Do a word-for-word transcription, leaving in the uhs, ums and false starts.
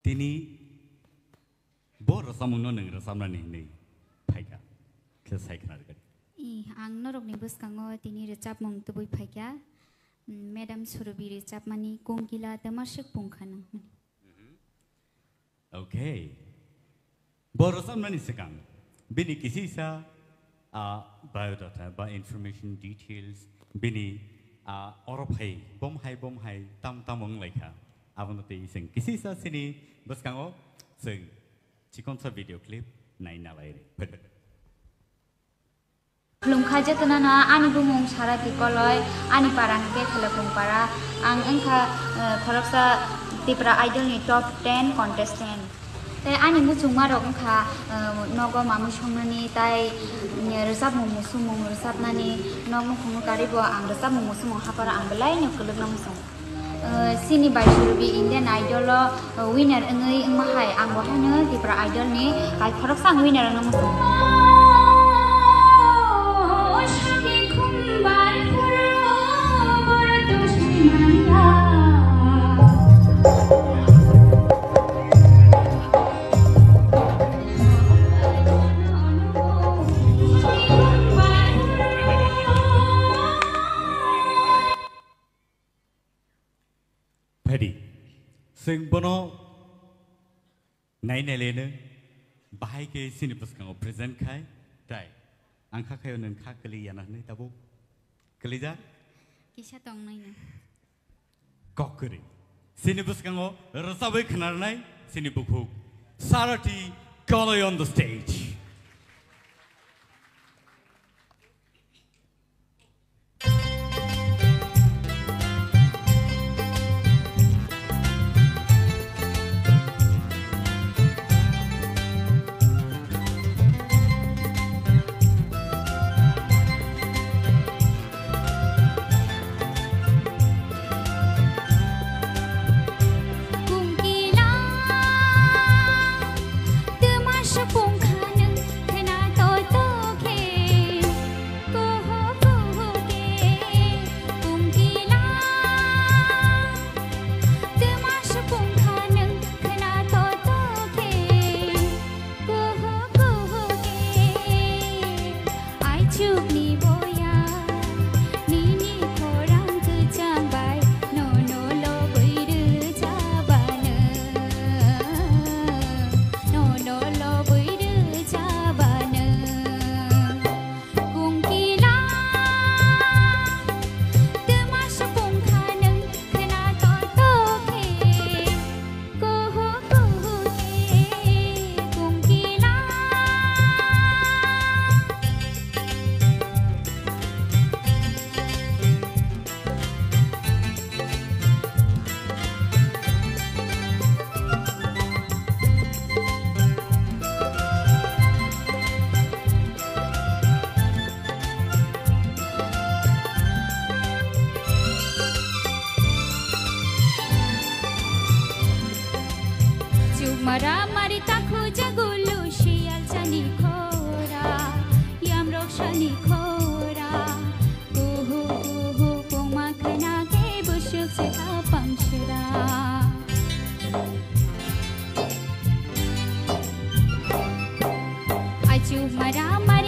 Tini bo rwchapmungno nwng rwchapnani hinwi phaikha, khe sai khna rwgadi. I, ang norokni bwskango tini rwchapmung tubui phaikha, mm, Madam Surubi rwchapmani Kongkila Twmaswk Pungkha Nwng. Mhm. Okay. Bo rwchapnani swkang bini kisisa, ah, biodata ba information details bini, ah, oro phai bom hai bom hai tam tam wng lai kha. Abono tei chwng kisisa chini bwskango chwng chikonsa video clip naina lai rw. Khulumkha jotono no, ani bumung Sarati Koloi, ani para hwnkhe Khelokung para. Ang wngkha, eh, khoroksa Tipra Idol ni top ten contestant. Tei ani muchungma rok wngkha, eh, nogo mamui songnani, tai, eh, rwchapmung musumung rwchapnani, nok nukhungo karwi bo ang rwchapmung musumung haparo ang belai no kwlwkna muchung. Eh, chini bai Surubi Indian Idol o, eh, winner wngwi wngma hai, ang bo haino Tipra Idol ni kai khoroksa ang winner wngna muchung. Phaidi, chwng bono nainai leno bahai khe chini bwskango present khai, tai ang kha khaio nwng kha kwlwi yana hwnwi tabuk kwlijak? Kisa tongnai no. Kok kwrwi. Chini bwskango rwchabwi khwnarnai chini bukhuk Sarati Koloi on the stage. Chukmara mari takhu jagulu siyal chani khora, yamrok sani khora. Kuhu kuhu pungma khana khe busuk se kapang sera. Achu mara mara